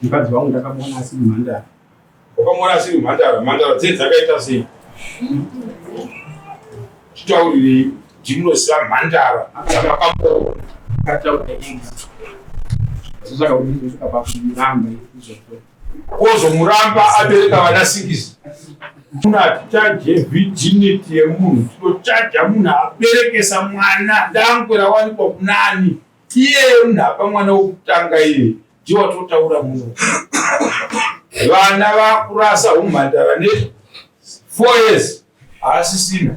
Mukadzi wangu ndakamuona asiri mhandara. Wakamuona asiri mhandara, mhandara dzee dzakaita sei? Titaurirei ndimunoziva mhandara dzamakamboona. Akataura ega. Zvaka kuti ndosvika pakumuramba izvozvo. Kozomuramba abereka vana sikisi. Munhu atichaje virginity yemunhu, tinochaja munhu aberekesa mwana dangwe rawanikwa kunani. Iyeye munhu apa mwana wekutanga iyeye ndiye watotaura muno. Vana vakurasa umhandara ne 4 years haasisina.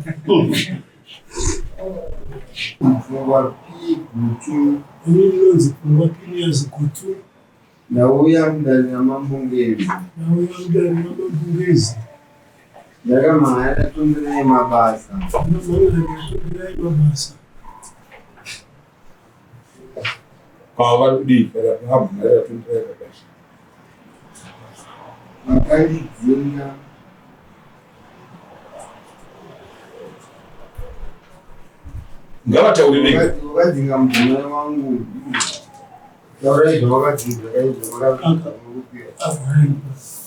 Pfungwa P Gutu. Ini ndinonzi Pfungwa Phineas Gutu. Ndauya mudare raMambo Ngezi. Ndauya mudare raMambo Ngezi. Ndakamhanya tonderai mabasa. Ndakamhanya tonderai mabasa. Kwava kudii kana vamhanya tonderai mabasa. Makandidzinga. Ngavataure vega. Wakadzinga mudzimai wangu. Taurai zvawakadzidza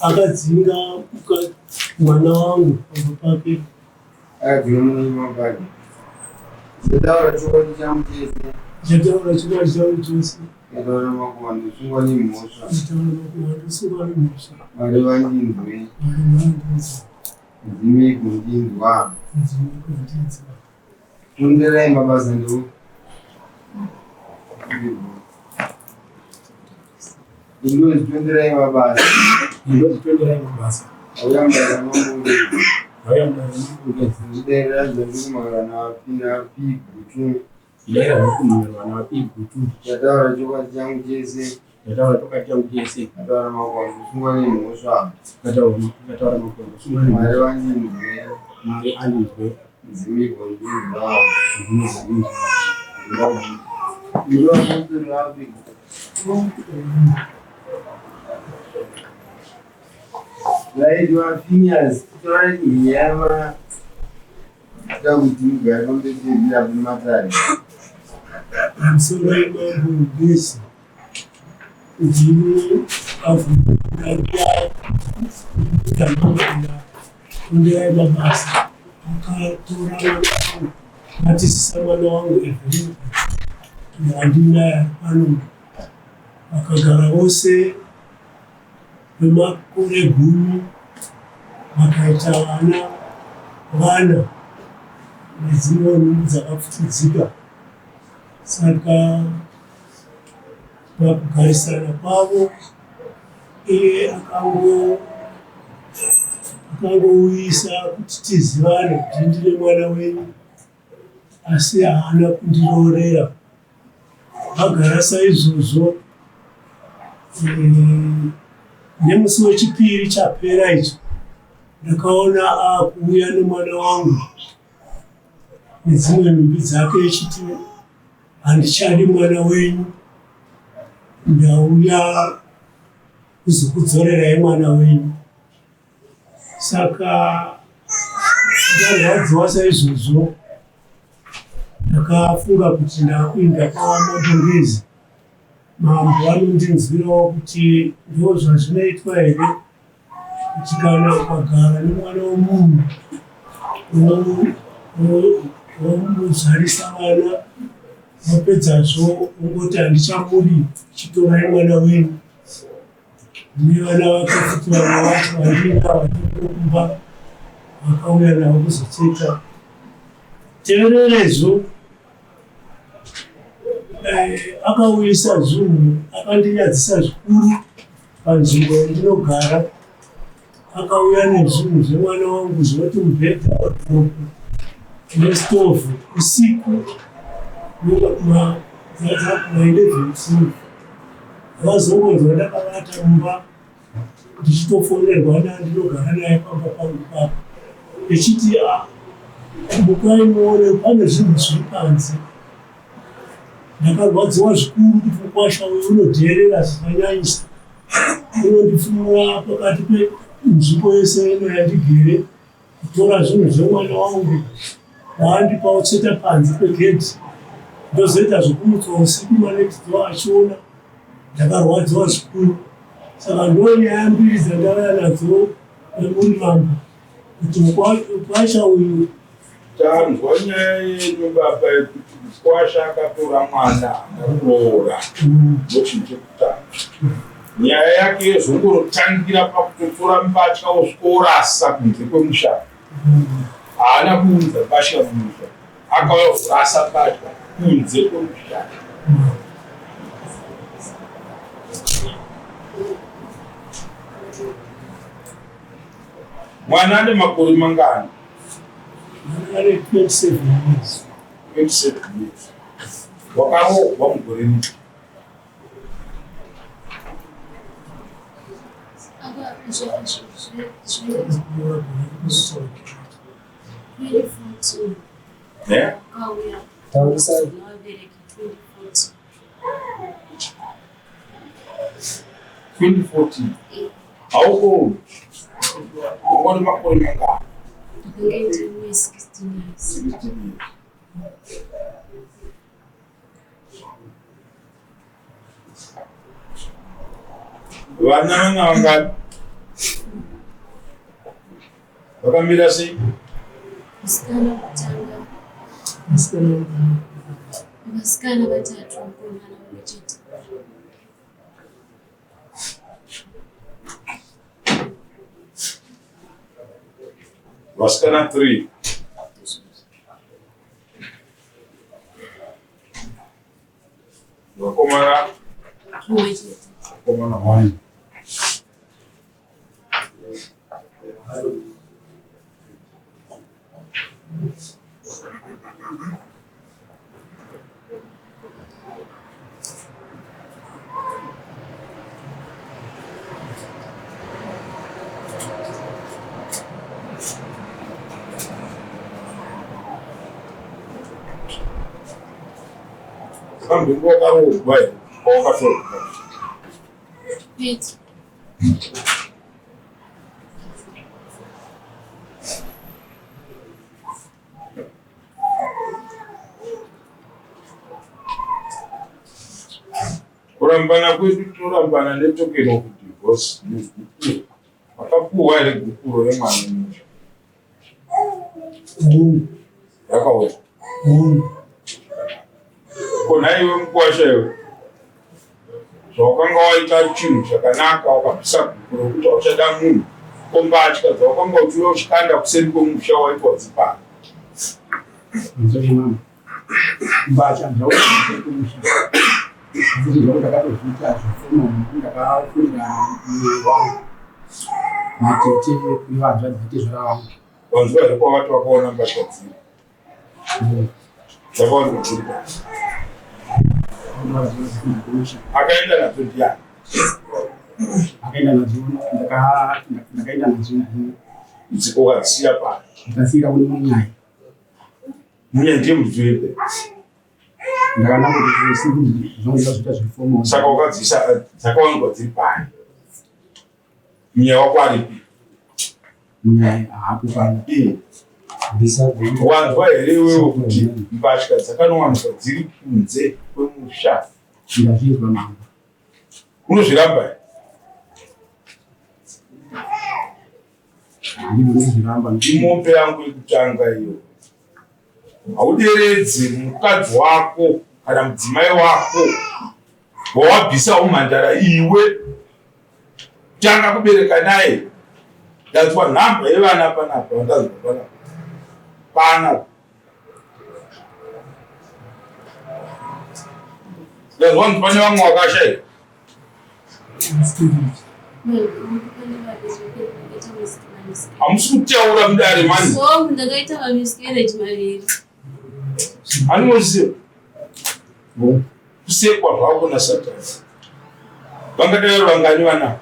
Akadzinga mwana wangu pamba pake. Akadzinga mwana wangu pake. Ndichataura chokwadi changu chese. Ndichataura chokwadi changu chese. Ndataura makuhwa ndosungwa nemhosva. Ndataura makuhwa ndosungwa nemhosva. Mwari vandinzwe. Mwari vandinzwe. Nzime kundinzwa. Nzime kundinzwa. Tonderai mabasa ndo. Indozi tonderai mabasa. Indozi tonderai mabasa. Auya mudare mambo. Auya mudare mambo. Ndidaira zvandikumagara napina pigutu. Ndidaira zvandikumagara napigutu. Ndataura chokwadi changu chese. Ndataura chokwadi changu chese. Ndataura makwambo sungwa nemhosva. Ndataura makwambo sungwa nemhosva. Mwari vandinzwe. Mwari andinzwe. Vaitwa Phineas, torai nyama takuti mugare pamberi pedu matare. Pamusoro yemambo Ngezi ndini Tonderai mabasa akatora mwana wangu atisisa mwana wangu Evelyn wandinaye ari pano vakagara vose kwemakore gumi vakaita vana vana nedzimwewo nhumbu dzakapfuudzika saka pakugarisana kwavo Iye akango akangouyisa kuti tizivane kuti ndine mwana wenyu asi haana kundiroorera. Vagara saizvozvo eh, nemusi wechipiri chapera icho ndakaona akuuya nemwana wangu nedzimwe nhumbi dzake echiti handichadi mwana wenyu ndauya kuzokudzorerai mwana wenyu saka ndarwadziwa saizvozvo ndakafunga kuti ndakuinda kwamabongezi mambo vanondinzwirawo kuti ndo zvazvinoitwa here kuti kana ukagara nemwana wemunhu womuzvarisa vana wapedzazvo wongoti handichamudi chitorai mwana wenyu nevana vake futi vamwe vacho vandinga vatokumba vakauya navo kuzocheka tevererezvo eh, akauyisa zvinhu akandinyadzisa zvikuru Panzvimbo yandinogara akauya nezvinhu zvemwana wangu zvinoti mubhedha, wardrobe nestovhu usiku ma11 usiku. Vazongonzwa ndakavata mumba ndichitofonerwa nandinogara naye pamba pangu papa echiti ah, mukai muone pane zvinhu zviri panze. Ndakarwadziwa zvikuru kuti mukwasha uyu unodheerera zvakanyanyisa, unondifumura pakati penzvimbo yese ino yandigere kutora zvinhu zvemwana wangu waandipa otsveta panze pegedhi ndozoita zvekumutswa usiku manext door achiona. Ndakarwadziwa zvikuru. Saka ndo nyaya mbiri dzandauya nadzo kwamuri mambo, kuti mukwasha uyu. Tanzwa nyaya yenyu baba yekuti mukwasha akatora mwana haana kuroora, ndochinhu chekutanga. Nyaya yake yozongorotangira pakutotora mbatya osvikorasa kunze kwemusha. Haana kuunza mbatya mumusha, akauya kurasa mbatya kunze kwemusha. Mwana ane makore mangani? Mwana ane 27 years. 27 years. Wakaroorwa mugore ripi? Eh? Taurisai. 2014. How old? Ungori makore mangani? 16 years. 16 years. Vana vanga vangani? Vakamira sei? Musikana kutanga, Musikana. Vasikana vatatu, mukomana mumwe chete. Vasikana 3. Vakomana Mumwe chete. Vakomana 1. Kambingu wakaroorwa here? Wakatorwa. Kwete. Kurambana kwedu tinorambana netoken of divorce negupuro. Makapuhwa here gupuro remwana musha? Hongu. Yakauya. Hongu. Ko nhaiwe mukwasha iwe, zvawakanga waita chinhu chakanaka, wakabvisa gupuro kuti hauchada munhu, ko mbatya dzawakanga uchiuya uchikanda kuseri kwemusha waitwa dzipana? Nzori mama. Mbatya ndaukumusha. Zviri zvangu ndakatozviita zvepfuma, ndakafunira muviri wangu. Matete nevanzvadzi vatezvara vangu. Wanzwa here kwavati wakaona mbatya dziri? Dzakawanikwa dziri pa. Akaenda nadzo ndiani? Akaenda nadzo, ndakaenda nadzo. Ukadzisiya pano. Ndakasiira kune munyai. Munyai ndiye muridzi wembe. Ndakana kuti zvangu ndakazviita zviri Saka ukadzisa dzakawanikwa dziri pano. Munyai wako aripi? Munyai haapo pano. Wanzwa here iwewe kuti mbatya dzakanowanikwa dziri kunze kwemusha? Ndazvinzwa mambo. Unozviramba here? Handinozviramba. Imombe yangu yekutanga iyo. Hauderedzi mukadzi wako kana mudzimai wako wawabvisa umhandara iwe tanga kubereka naye. Ndanzwa nhamba yevana panapa, vandanzwa panapa pana ndanzwa kuti pane vamwe vakashaika. Hamusi kutaura mudare mani. Hongu, ndakaita mamiscarriage maviri. Anoziva kusekwa zvako naSatani. Vangadai vangani vana?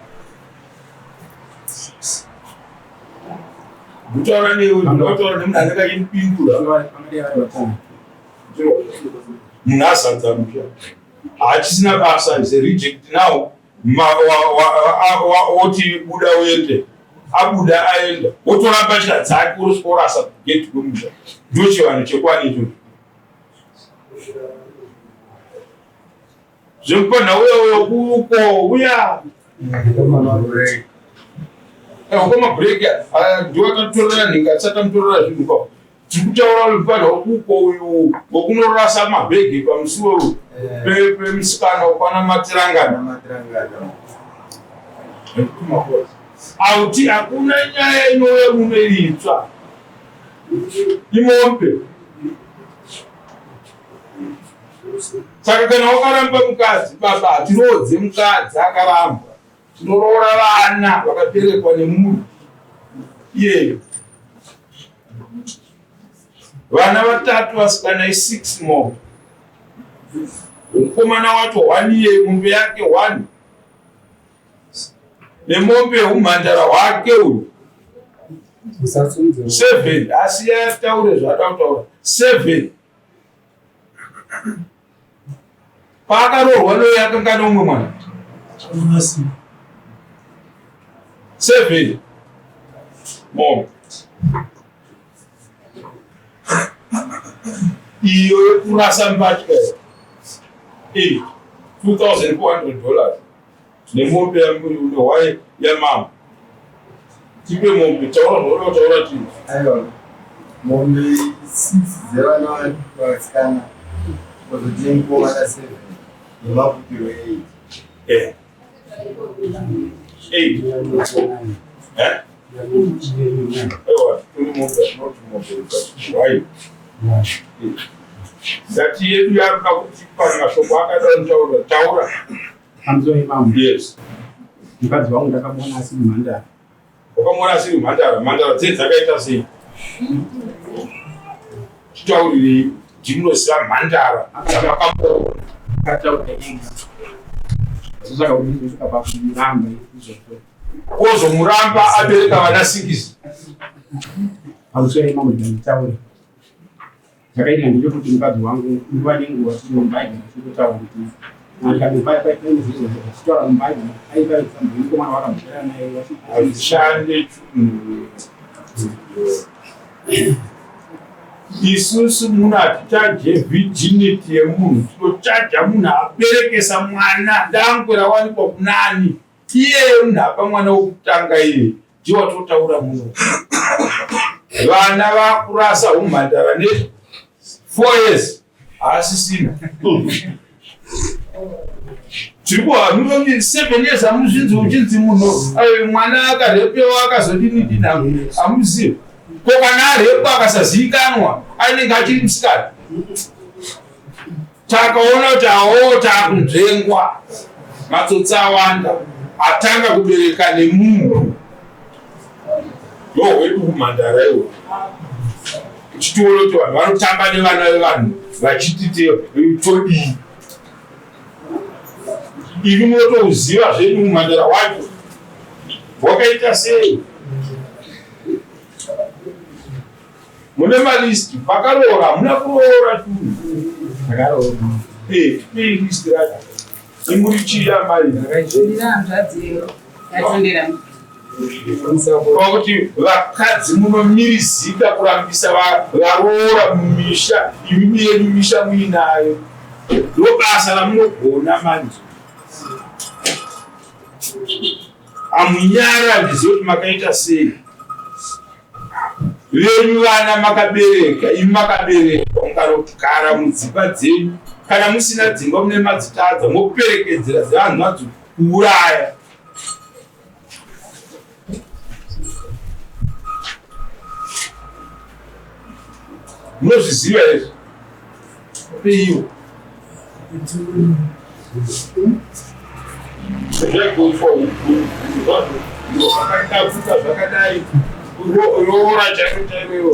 Kutaura newe, ndinotaura nemunhu anenge achindipindura. Vangadai vari vatano. Munhu azadza musha. Haachisina basa, is a reject now. Oti buda uende, abuda aenda, wotora mbatya dzake worosworasa kugate kwemusha. Ndochivanhu chekwani ichocho. Zvekupanha uya uya kuko uya. Mukoma Break ndiwo akatitorera nhinga tisati tamutorera zvinhu kwa tiri kutaura uyu mfanha wekuko uyu wekunorasa mabhegi pamusiwo pemusikana wekwana Matirangana. Auti hakuna nyaya inouya muno iri itsva imombe. Saka kana wakaramba mukadzi baba, hatiroodze mukadzi akarambwa, tinoroora vana vakaberekwa nemunhu iyeyo. Vana vatatu vasikana i6 mombe, mukomana wacho 1 iye mombe yake 1 nemombe yeumhandara hwake uyu 7. Asi ataure zvaada kutaura 7 paakaroorwa noyo akanga neumwe mwana 7 mombe iyo yekurasa mbatya iyi $2400 nemombe nehwai yamama. Tipe mombe, taura zvauri taura tii. Aiwa, mombe 6 dzevana vasikana, kuzoti mukomana 7 nemaputiro 8. 8 eh aiwa, turi mombe, not mombe hwai. Ngati yedu yakuda kutipa mashoko akadaro, taura, taura. Pamusoro imambo. Yes. Mukadzi wangu ndakamuona asiri mhandara. Wakamuona asiri mhandara. Mhandara dzee dzakaita sei? Titaurirei, ndinoziva mhandara dzamakamboona. Akataura ega, zvosaka kuti ndizosvika pakumuramba izvozvo. Kozomuramba abereka vana 6. Pamusoro imambo, ndanditaure zvakaitika ndechekuti mukadzi wangu nguva nenguva tiri mubhaibheri tichitotaura kuti achitaura mubhaibheri aivaridza mukomana wakabhera naye. Hazvishande. Isusu munhu hatichaje virginity yemunhu, tinochaja munhu aberekesa mwana. Dangwe rawanikwa kunani? Iyeyo munhu apa mwana wokutanga iye ndiwo watotaura muno. Vana vakurasa umhandara ne 4 years haasisina. Tiri kuhanuoni 7 years hamuzvinzi uchinzi munhu mwana akarepewa akazodini dini, hamuzivi. Ko kana arepwa akasazivikanwa, anenge achiri musikana. Takaona kuti awo taakunzvengwa, matsotsi awanda, atanga kubereka nemunhu ndohwedu kumhandara iwo. Uchitoona kuti vanhu vanotamba nevana vevanhu vachiti todii. Imi munotouziva zvenyu mumhandara wacho wakaita sei. Mune malist makaroora? Hamuna kuroora chunhu? Akaroora. Tipei list racho. Imuri chii amai? Hanzvadzi yatondera. Pakuti vakadzi munomirizika kurambisa varoora mumisha, imi yenyu misha muinayo, ndo basa ramunogona manje. Hamunyara, handizivi kuti makaita sei. Venyu vana makabereka, imi makaberekwa, mukanogara mudzimba dzenyu. Kana musina dzimba, mune madzitadza moperekedzera dzevanhu vadzo kuuraya. Munozviziva izvi peiwo zvakadakuka zvakadai. Roora chairo chairo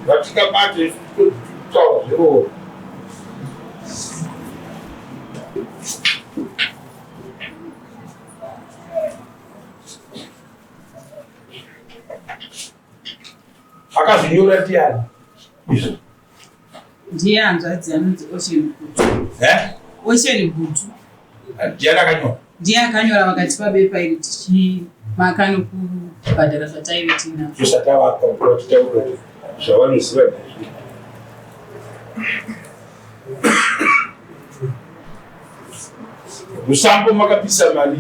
ratingabate kutaura zveroora. Akazvinyora ndiani izvo? Ndiye hanzvadzi anonzi Ocean Gutu. Eh? Ocean Gutu. Ndiani akanyora? Ndiye akanyora, vakatipa bepa iri tichimaka nokubhadhara zvataive tinazvo. Tusatavapa kuti titaure zvavanoziva ndezvi. Musambo makapisa mari?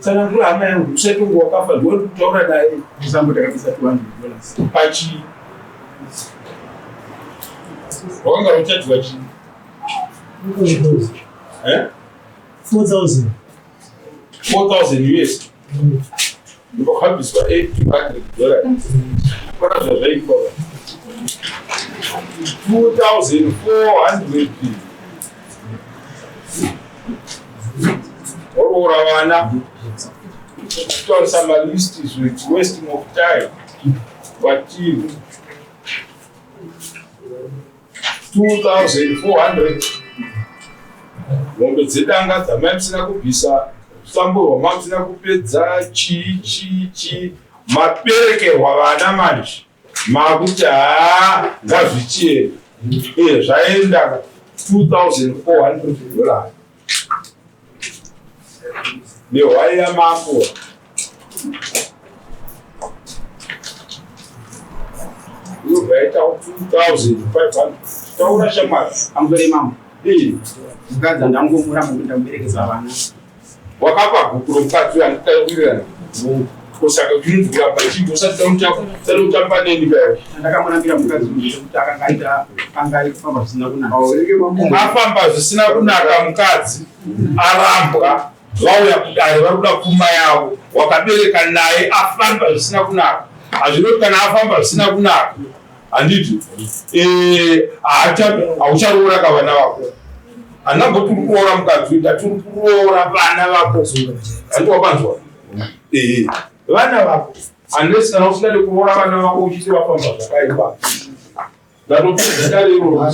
Tsanangura hama yangu, usati unge wakafa, ndiwe kutaura naye. Musambo takabvisa 200 dollars. Pachii? Wakanga uchadyiwa chii? Eh? 4000. 4000 US. Ndokabviswa 800 dollars. Pana zvazvaitwa. 2400. Waroora vana. Kutaurisa malist izvo, it's wasting of time. Kwatiri. 2400 mombe dzedanga dzamai musina kubvisa rusambo rwamai musina kupedza chii chii chii maperekerwa vana manje makuti haa ngazvichienda e zvaenda 2400 dollars nehwai yamambo inobva yaitawo 2500 taura shamwari. Pamusoro imambo. Eh. Mukadzi andangomuramba kuti ndamuberekesa vana. Wakapa guku romukadzi uyo anditawirirana kosaka chinonzi kuramba chinhu usati tautamba neni kayo. Ndakamurambira mukadzi uyu ndechekuti akanga aita anga aifamba zvisina kunaka. Afamba zvisina kunaka mukadzi arambwa vauya kudare vari kuda pfuma yavo wakabereka naye afamba zvisina kunaka hazvinoti kana afamba zvisina kunaka handiti eh, haucharoora ka vana vako handinamboti uri kuroora mukadzi uyu ndati uri kuroora vana vako handiti wapanzwa ee vana vako unless kana usingade kuroora vana vako uchiti vafamba zvakaipa ndatopedza dare iroro.